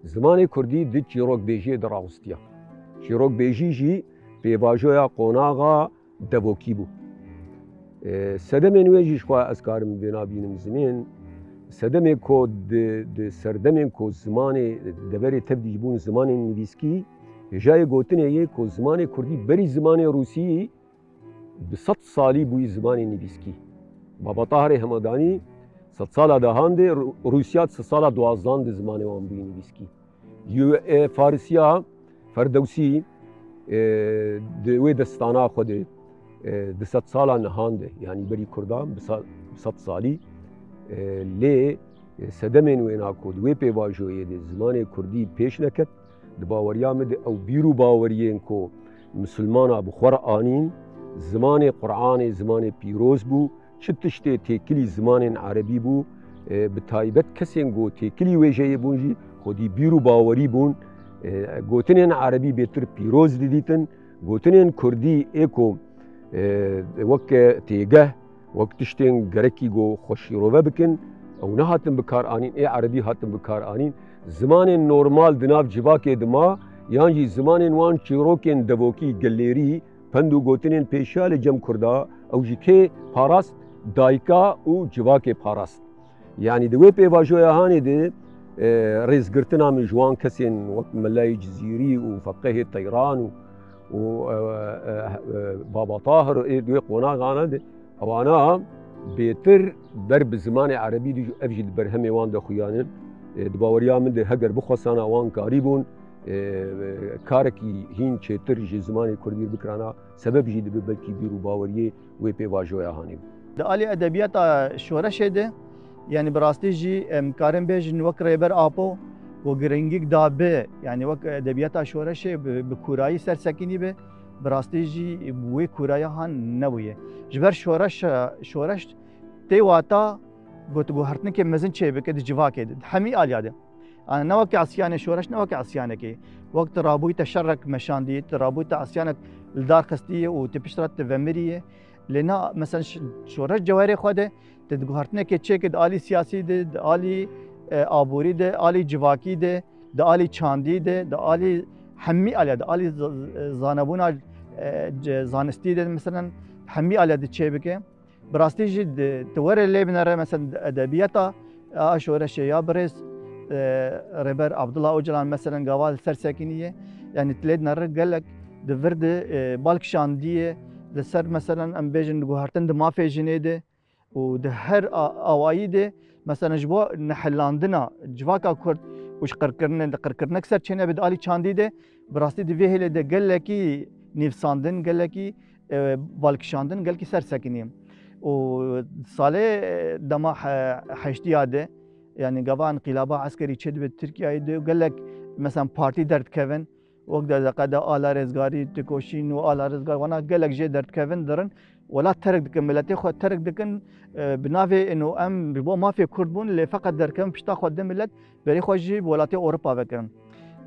zimanê kurdî di çîrokbêjiyê de rawestiya. Çîrokbêjî jî pêvajoya qonaxa devokî bû. E, sedemên wê jî ji xwe ez karim vêna bînim zimên. Sedemê ku di, di serdemên ku zimanê deverê tevdî bûn zimanên nivîskî, hêjayê gotinê yê ku zimanê kurdî berî zimanê rûsî bi sed salî bûyî zimanê nivîskî. Baba Tahirê Hemadanî sedsala dahan de Rû-, Rûsya di sedsala duwazdan de zimanê wan bûyî nivîskî. Yu-, e, Farisiya Ferdewsî, e, di wê destana xwe de, e, di sedsala nihan de, yanî berî Kurdan bi sa-, bi sed salî, e, lê, e, sedemên wêna ku di wê pêvajoyê de zimanê kurdî pêş neket, di baweriya min de ew bîr û baweriyên ku misilmana bi xwe re anîn, zimanê Quranê zimanê pîroz bû, çi tiştê têkilî zimanên erebî bû, e, bi taybet kesên ku têkilî wêjeyê bûn jî xwedî bîr û bawerî bûn. E, gotinên erebî bêtir pîroz didîtin, gotinên kurdî ê ku, e, weke têgeh, wek tiştên gerekî ku xwe şîrove bikin, ew nehatin bikaranîn, ê erebî hatin bikaranîn. Zimanên normal di nav civakê de ma, yan jî zimanên wan çîrokên devokî gelêrî, pend û gotinên pêşiya li cem kurda, ew jî kê parast? Dayika û civakê parast. Yanî di wê pêvajoya hanê de, e, rêzgirtina min ji wan kesên wek Melayê Cizîrî û Feqehê Teyran û, û, e, e, e, Baba Tahir ê di wê qonaxana de, ewana bêtir ber bi zimanê erebî de jî, ev jî di berhemê wan de xuyanin. E, di baweriya min de heger bixwesana wan karîbûn, e, e, karekî hîn çêtir ji zimanê kurdî bikirana, sebeb jî dibe belkî bîr û baweriyê wê pêvajoya hanî. Di alî edebiyata şoreşê de, yanî bi rastî jî em karin bêjin wek Rêber Apo ku giringîk da bi, yanî wek edebiyata şoreşê bi, bi kûrayî ser sekinî bi, bi rastî jî wê kûraya han nebûye. Ji ber şoreş, şoreş tê wata gotguhertinekê mezin çêbike di civakê de, di hemî aliya de. Yanî ne weke îsyanê şoreş, ne weke îsyanekê. Wek tu rabûyî te şerek meşandî, tu rabûyî te îsyanek li dar xistî û tu piştre tu vemirî. Lê na, mesela ş-, şoreş cewherê xwe de, tu di guhertinekê çêke di alî siyasî de, di alî, e, aborî de, alî civakî de, di alî çandî de, di alî hemî aliya, di alî z-, z-, zanebûna, e, c-, zanistî de, mesela hemî aliya de çêbike. Bi rastî jî di, tu were lê binere, mesela di edebiyata a şoreşê ya birêz, e, Rêber Abdullah Ocalan, mesela gava li ser sekiniye, yanî tu lê dinere gelek di vir de, e, bal kişandiye, li ser, mesela em bêjin guhertin di mafê jinê de û di her a-, awayî de, mesela ji bo nehilandina civaka Kurd û ji qirkirine, di qirkirinek ser çêne bi di alî çandî de, bi rastî di vê hêlê de gelekî nivîsandin, gelekî e, balkişandin gelkî ser sekinî. Û salê, e, dema he-, heştiya de, yanî gava înqîlaba eskerî çêdibe Tirkiyeyê de, gelek, mesela partî derdikevin, wek D D Q'de Ala Rêzgarî, Tikoşîn û Ala Rêzgar, wana gelek jê derdikevin dirin, welat terk dikin, miletê xwe terk dikin, e, bi navê ino em ji bo mafê Kurd bûn, lê feqet derkevin pişta xwe di milet, berê xwe jî bi welatê Ewropa vekirin.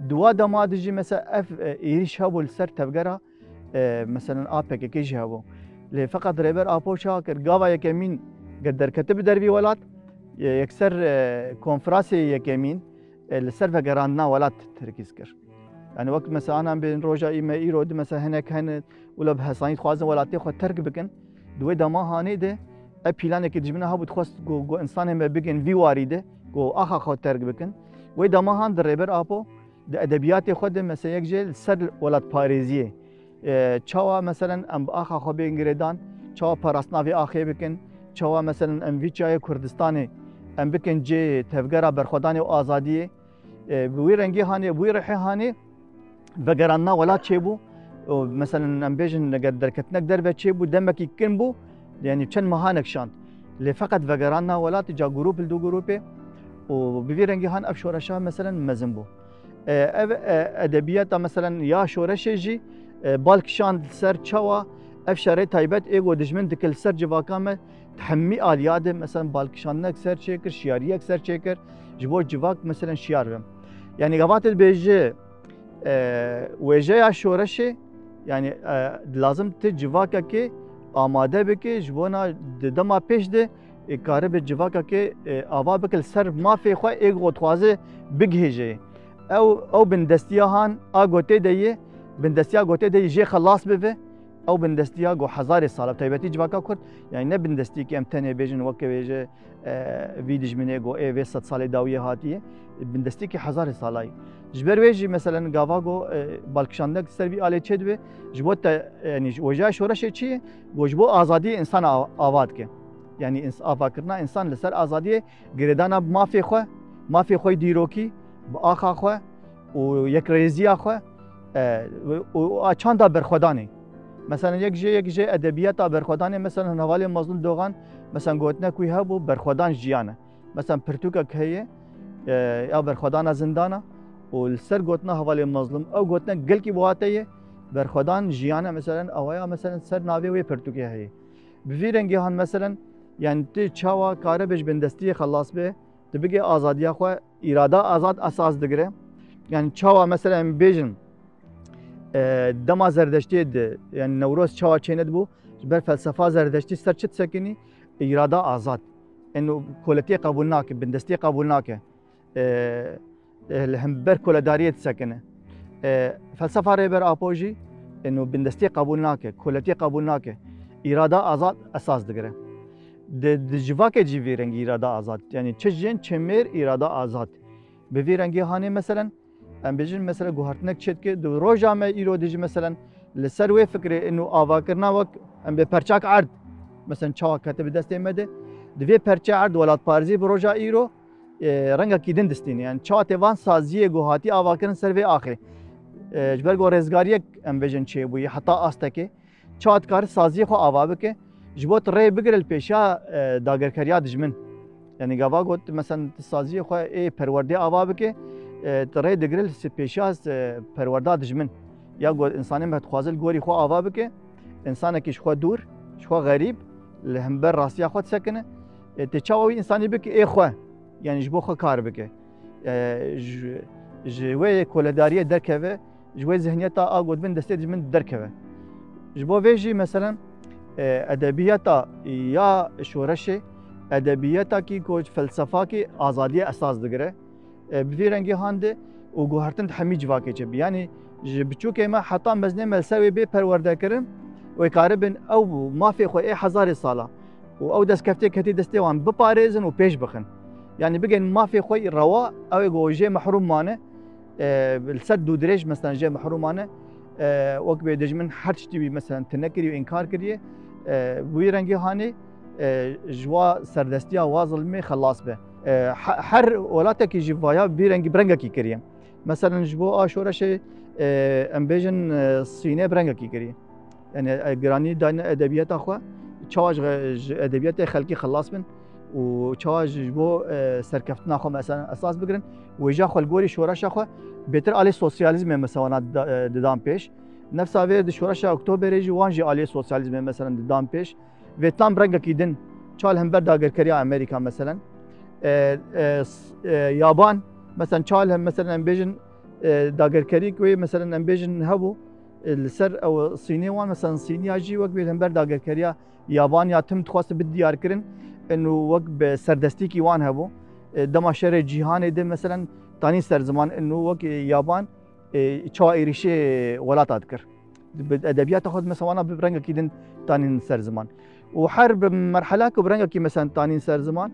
Di wa dema de jî mesela ev, e, êrîş hebû li ser tevgera, e, mesela A P K K jî hebû. Lê feqet Rêber Apo çawa kir? Gava yekemîn ge derketibi dervî welat, e, yekser, e, konferansê yekemîn, e, li ser vegerandina welat terkîz kir. Yani wek mesela anan bên roja î me îro di mesela hinek hene û le bi hesanî dixwazin welatê xwe terk bikin. Di wê dema hanê de ev planekî dijmina hebû, dixwest ku, ku insanê me bigin vî warî de, ku axa xwe terk bikin. Wê dema han di Rêber Apo di edebiyatê xwe de mesela yek jê li ser welatparêziyê, e, çawa meselen em bi axa xwe bên girêdan, çawa parastina vê axê bikin, çawa meselen em vî çiyayê Kurdistanê em bikin cê tevgera berxwedanê û azadiyê. E, bi wî rengî hanê, bi wî rihê hanê vegerandina welat çêbû. Û, meselen, em bêjin, eger derketinek derve çêbû, demekî kin bû, yanî çend mehanek şand. Lê feqet vegerandina welat ca grûp li du grûpê û bi vî rengî han ev şoreşa, meselen, mezin bû. E, ev, e, edebiyata, meselen, ya şoreşê jî, e, bal kişand li ser çawa ev şerê taybet ê ku dijmin dike li ser civaka me, di hemî aliya de, meselen, balkişandinek ser çêkir, şiyariyek ser çêkir, ji bo civak, meselen, şiyar be. Yanî gava te dibêje, E, wêjeya şoreşê, yani, e, lazim ti civakekê amade bike, ji bona di dema pêş de, e, karibe civakekê, e, ava bike li ser mafê xwe ê ku dixwaze bigihêje. Ew, ew bindestiya han a gotê de ye, bindestiya gotê de ye jê xelas bibe, ew bindestiya ku hezarê sal e, bi taybetî civaka Kurd, yani ne bindestiyekî em tenê bêjin weke wêje, e, vî dijminê ku ê vê sed salê dawiyê hatiye, bindestiyekî hezarê sala ye. Ji ber wê jî meselen gava ku, e, balkişandineke ser vî alê çêdibe, ji bo te, yani wêjeya şoreşê çi ye? Ku ji bo azadiyê însan a-, ava dike. Yani ins-, avakirina însan li ser azadiyê girêdana bi mafê xwe, mafê xwe yê dîrokî, bi axa xwe û yekrêziya xwe, e, û, û a çanda berxwedanê. Mesela yek jê, yek jê edebiyata berxwedanê, mesela hevalê Mazlûm Dogan, mesela gotinek wî hebû, berxwedan jiyan e. Mesela pirtûkek heye, e, ya berxwedana zindana û li ser gotina hevalê Mazlûm, ew gotinek gelkî bi wate ye, berxwedan jiyan e, mesela awaya, mesela ser navê wê pirtûkê heye. Bi vî rengî han, mesela, yani ti çawa karibe ji bindestiyê xelas be, tu bigê azadiya xwe, îrada azad esas digire. Yani çawa, mesela, em bêjin, e, dema Zerdeştiyê de, yani Newroz çawa çênedibû, ji ber felsefa Zerdeştî ser çi disekinî? Îrada azad. Eno koletiyê qebûl nake, bindestiyê qebûl nake. E, e, li hember koledariyê disekine. E, felsefa Rêber Apo jî eno bindestiyê qebûl nake, koletiyê qebûl nake. Îrada azad esas digire. Di, di civakê jî vî rengî îrada azad. Yani çi jin, çi mêr, îrada azad. Bi vî rengî hanê, meselen, em bêjin, mesela, guhertinek çêdike, di roja me îro de jî, meselen, li ser wê fikrê û avakirina wek em bê perçak erd, mesela, çawa ketibe destê me de, di vê perçe erd welatparêzî bi roja îro, e, rengekî din distîne. Yani çawa tê van saziyê ku hatî avakirin ser vê axê. E, ji ber ku rêzgariyek, em bêjin, çêbûyî heta astekê, çawa dikare saziyê xwe ava bike, ji bo tu rê bigire li pêşiya, e, dagirkeriya dijmin. Yani gava got, mesela, tu saziyê xwe ê perwerdê ava bike, e, tu rê digire li pêşiya, e, perwerda dijmin. Ya got, însanê me dixwaze li gorî xwe ava bike, însanekî ji xwe dûr, ji xwe xerîb, li hember rastiya xwe disekine. E, tê çawa wî însanî bike ê xwe, yani ji bo xwe kar bike. E, ji, ji wê koledariyê derkeve, ji wê zihniyeta a got bin destê dijmin derkeve. Ji bo vê jî, meselen, e, edebiyata ya şoreşê, edebiyatakî ku felsefakî azadiyê esas digire, e, bi vî rengî hande û guhertin di hemî civakê çêbe. Yani ji biçûkê me heta mezinê me li ser wê bê perwerdekirin, wê karibin ew mafê xwe ê hezarê sala û ew destkeftê ketî destê wan biparêzin û pêş bixin. Yani bigên mafê xwe yî rewa, ew ê ku jê mehrûm mane, e, li ser dûdirêj, mesela, jê mehrûm mane, e, wek bê dijmin her tiştî wî, mesela, tune kiriye û înkar kiriye, e, bi wî rengî hanê, e, ji wa serdestiya wa zilmê xelas be. E, he-, her welatekî jî vaya bi vî rengî bi rengekî kiriye. Mesela ji bo a şoreşê, e, em bêjin, e, Sînê bi rengekî kiriye. Yani, e, giranî dayne edebiyata xwe, çawa ji, ji edebiyatê xelkî xelas bin û çawa ji, ji bo, e, serkeftina xwe, mesela, esas bigirin, wêja xwe li gorî şoreşa xwe bêtir alê sosyalîzmê, mesela, wana dida-, e, didan pêş. Nefsa vê di şoreşa Oktoberê jî wan jî alê sosyalîzmê, mesela, didan pêş. Vêtlan bi rengekî din, çawa li hember dagirkeriya Amerîka, mesela, e, e, s-, e, Yaban, mesela, çawa li hem, mesela, em bêjin, e, dagirkerî ku wê, mesela, em bêjin hebû, e, li ser ew Sînê wan, mesela, Sîniya jî wek bê li hember dagirkeriya Yaban ya tim dixwest bidiyarkirin, inu wek bi serdestîkî wan hebû. E, dema şerê cîhanê de, mesela, tanîn ser ziman, inu wek, e, Yaban, e, çawa êrîşê welata dikir. Bi edebiyata xwe, mesela, wana bi rengekî din tanîn ser ziman. Û her bi merhelak û bi rengekî, mesela, tanîn ser ziman.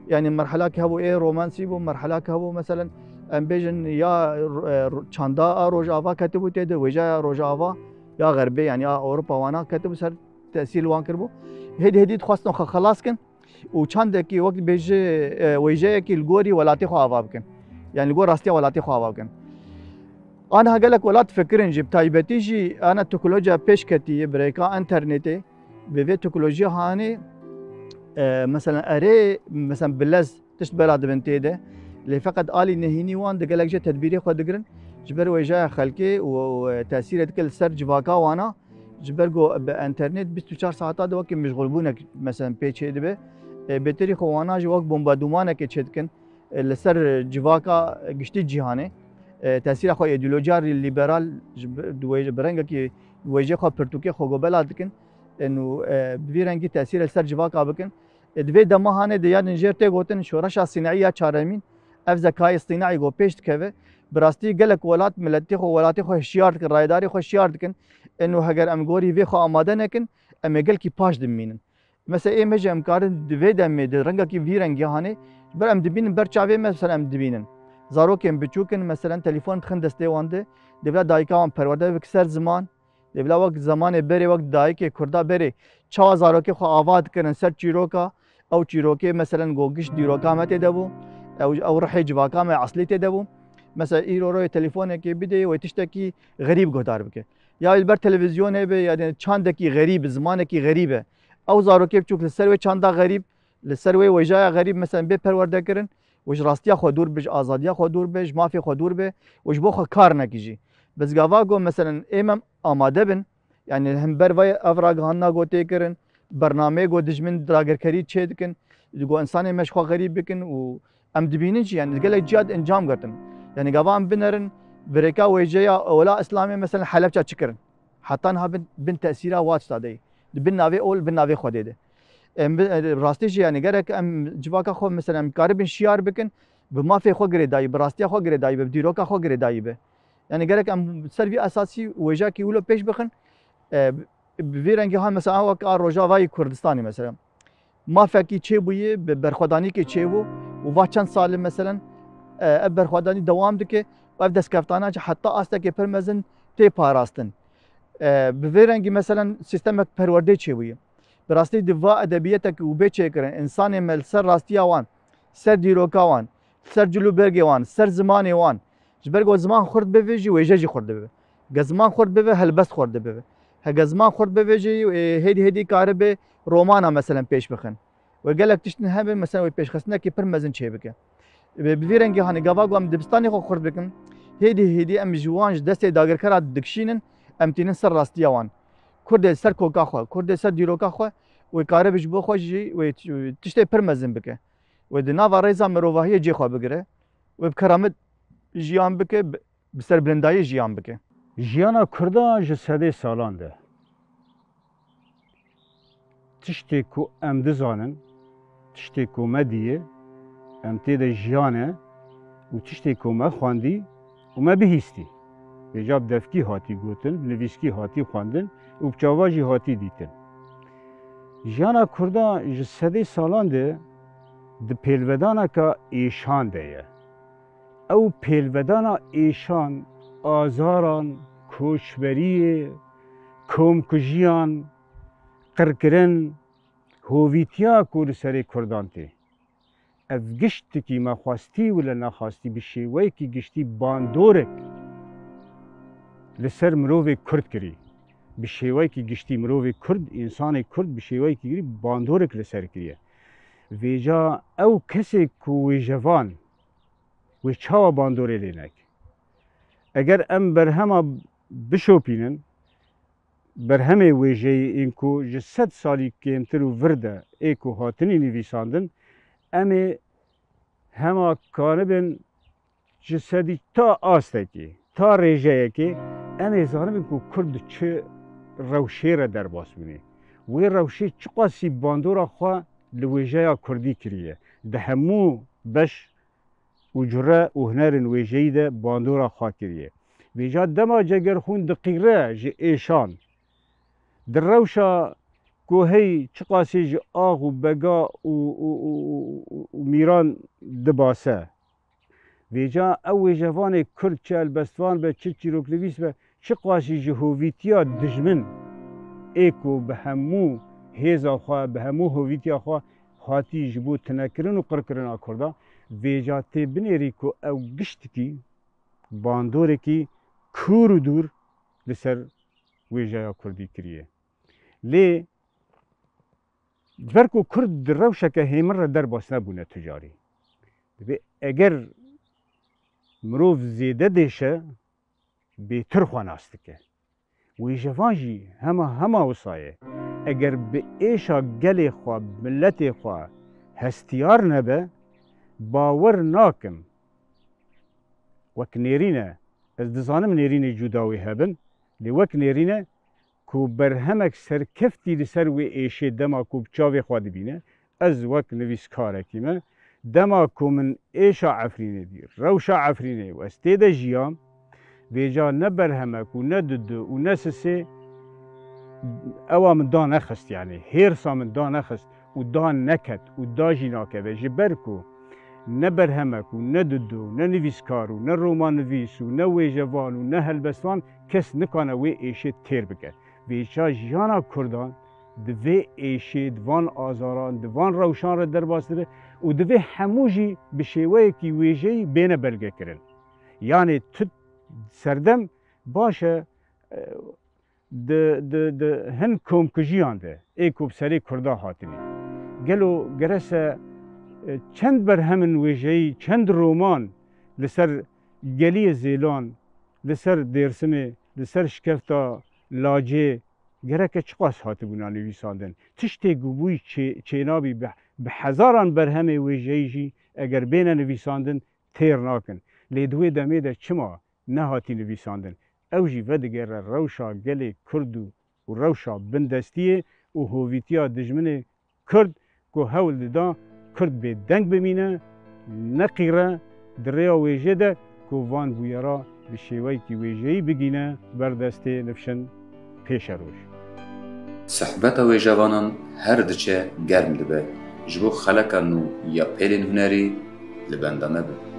Yani merhelak hebû ê romansî bû, merhelak hebû, mesela, em bêjin ya, e, çanda a Rojava ketibû tê de, wêjaya Rojava ya Xerbê, yani ya Ewropa wana ketibû ser tesîr li wan kiribû. Hêdî hêdî dixwestin xwe xelas kin û çandekî wek bêje, e, wêjeyekî li gorî welatê xwe ava bikin. Yani li gor rastiya welatê xwe ava bikin. Aniha gelek welat fikirin jî, bi taybetî jî ana teknolojiya pêşketî, bi rêka înternetê, bi vê teknolojiya hanê, e, mesela erê, mesela bilez tişt bela dibin tê de. Lê feqet alî nehînî wan di gelek jê tedbîrê xwe digirin. Ji ber wêjaya xelkê û, û tesîrê dike li ser civaka wana. Ji ber ku bi enternet bîst û çar saeta de wekî meşxulbûnek, mesela, pê çê dibe. E, bêtirî xwe wana jî wek bombedumanekê çêdikin, e, li ser civaka giştî cîhanê. E, tesîra xwe îdeolojiya liberal ji bi, di wê-, bi rengekî wêjê xwe pirtûkê xwe gobela dikin. E, nû, e, bi vî rengî tesîrê li ser civaka bikin. E, di vê dema hanê de ya din jêr tê gotin şoreşa sînaî ya çaremîn, ev zekayê sînaî ku pêş dikeve, bi rastî gelek welat miletê xwe, welatê xwe hişyar dikin, rayedarê xwe hişyar dikin. E, nû heger em gorî vê xwe amade nekin, em ê gelkî paş dimînin. Mesela ê me jî em karin di vê demê de rengekî vî rengî hanê, ji ber em dibînin ber çavê me, mesela em dibînin. Zarokên biçûk in, mesela telefon dixin destê wan de, dê bila dayika wan perwerde bike ser ziman, dê bila wek zemanê berê, wek dayikê Kurda berê, çawa zarokê xwe ava dikirin ser çîroka, ew çîrokê, mesela go giş dîroka me tê de bû, ew, ew rihê civaka me eslî tê de bû. Mesela îro royê telefonekê bidê, wê tiştekî xerîb guhdar bike. Ya li ber televîzyonê be, ya çandekî xerîb, zimanekî xerîb e. Ew zarokê biçûk li ser wê çanda xerîb, li ser wê wêjaya xerîb, mesela bê perwerde kirin, û ji rastiya xwe dûr be, ji azadiya xwe dûr be, ji mafê xwe dûr be û ji bo xwe kar neke jî. Bi gava ku, mesela, ê me amade bin, yani hember vay ev ragihandina ku tê kirin, bernameyê ku dijmin dagirkerî çê dikin, ku insanê me ji xwe xerîb bikin û em dibînin jî, yani gelek ciya di encam girtin. Yani gava em binerin, bi rêka wêjeya Ola Îslamê, mesela Helebça çi kirin? Heta niha bin, bin tesîra wa tişta de ye. Di bin navê ol, bin navê Xwedê de. Em bi, e, rastî jî, yani gerek em civaka xwe, mesela em karibin şiyar bikin, bi mafê xwe girêdayî, bi rastiya xwe girêdayî be, bi dîroka xwe girêdayî be. Yani gerek em ser vî esasî wêjekî wilo pêş bixin. E, bi vî rengî ha, mesela, wek a Rojavayê Kurdistanê, mesela, mafekî çêbûyê, bi berxwedanîkê çêbû û va çend sal e, mesela, e, ev berxwedanî dewam dike û ev destkeftana jî heta astekê pir mezin tê parastin. E, bi vê rengî, mesela, sîstemek perwerdê çêbûye. Bi rastî di va edebiyetek û bê çêkirin, insanê me li ser rastiya wan, ser dîroka wan, ser cil û bergê wan, ser zimanê wan. Ji ber ku ziman xurt bibe jî, wêje jî xurt dibe. Ge ziman xurt bibe, helbest xurt dibe. Hege ziman xurt bibe jî, ê, hêdî hêdî karibe romana, meselen, pêş bixin. Wê gelek tiştin hebe, meselen, wê pêşxistinekî pir mezin çêbike. Bi, bi vî rengî, hanî gava ku em dibistanê xwe xurt bikin, hêdî hêdî em ji wan, ji destê dagirkera dikişînin, em tînin ser rastiya wan. Kurdê ser koka xwe, Kurdê ser dîroka xwe, wê karibe ji bo xwe jî wê tiştê pir mezin bike. Wê di nava rêza mirovahiyê cê xwe bigire. Wê bi keramet jiyan bike, bi, bi serbilindayî jiyan bike. Jiyana Kurdan ji sedê salan de. Tiştê ku em dizanin, tiştê ku me diye, em tê de jiyane û tiştê ku me xwendî û me bihîstî. Vêca bi devkî hatî gotin, bi nivîskî hatî xwendin û bi çava jî hatî dîtin. Jiyana Kurdan ji sedê salan de di pêlvedaneka êşan de ye. Ew pêlvedana êşan, azaran, koçberiyê, komkujiyan, qirkirin, hovîtiya ku li serê Kurdan tê. Ev giştikî me xwestî û li nexwastî bi şêweyekî giştî bandorek li ser mirovê Kurd kirî. Bi şêweyekî giştî mirovê Kurd, însanê Kurd bi şêweyekî girî bandorek li ser kiriye. Vêca ew kesê ku wêjevan, wê çawa bandorê lê neke? Eger em berhema bişopînin, berhemê wêjeyê ên ku ji sed salî kêmtir û vir de ê ku hatinî nivîsandin, em ê hema kanibin ji sedî ta astekê, ta rêjeyekê, em ê zanibin ku Kurd di çi rewşê re derbas bûne. Wê rewşê çiqasî bandora xwe li wêjeya Kurdî kiriye. Di hemû beş û cure û hunerên wêjeyî de bandora xwe kiriye. Vêca dema Cegerxwîn diqîre ji êşan, di rewşa ku hey çiqasî ji ax û bega û, û, û, û, û, û mîran dibase. Vêca ew wêjevanê Kurd çi helbestvan be, çi çîroknivîs be, çiqasî ji hovîtiya dijmin ê ku bi hemû hêza xwe, bi hemû hovîtiya xwe hatî ji bo tunekirin û qirkirina Kurdan, vêca tê binêrî ku ew giştikî bandorekî kûr û dûr li ser wêjeya Kurdî kiriye. Lê ji ber ku Kurd di rewşeke hêmin re derbas nebûne tu carî. Dibê eger mirov zêde dêşe, bêtir xwe nas dike. Wêjevan jî hema, hema wisa ye. Eger bi êşa gelê xwe, miletê xwe hestiyar nebe, bawer nakim wek nêrîn e. Ez dizanim nêrînê cuda wê hebin, lê wek nêrîn e ku berhemek serkeftî li ser wê êşê dema ku bi çavê xwe dibîne, ez wek nivîskarekî me, dema ku min êşa Efrînê dî, rewşa Efrînê û ez tê de jiyam, vêca ne berhemek û ne dudu û ne sisê ewa min da nexist, yanî hêrsa min da nexist û da neket û da jî nakeve, ji ber ku ne berhemek û ne dudu, ne nivîskar û ne romannivîs û ne wêjevan û ne helbestvan kes nikane wê êşê têr bike. Vêca jiyana Kurdan di vê êşê, di van azaran, di van rewşan re derbas dibe û divê hemû jî bi şêweyekî wêjeyî bêne belgekirin. Yanê tu serdem baş e, e, di, di, di hin komkujiyan de ê ku bi serê Kurda hatine. Gelo gerese, e, çend berhemin wêjeyî, çend roman li ser geliyê Zêlan, li ser Dêrsimê, li ser şikefta Lacê, gereke çiqas hatibûna nivîsandin. Tiştê ku bûyî çê-, çênabî bi, bi hezaran berhemê wêjeyî jî eger bêne nivîsandin têr nakin. Lê di wê demê de çima nehatî nivîsandin? Ew jî vedigere rewşa gelê Kurd û, û rewşa bindestiyê û hovîtiya dijminê Kurd ku hewl dida Kurd bêdeng bimîne, neqîre di rêya wêjê de ku van bûyera bi şêweyekî wêjeyî bigîne ber destê nifşin pêşeroj. Sohbeta wêjevanan her diçe germ dibe. Ji bo xeleka nû ya pêlên hunerî li benda me bin.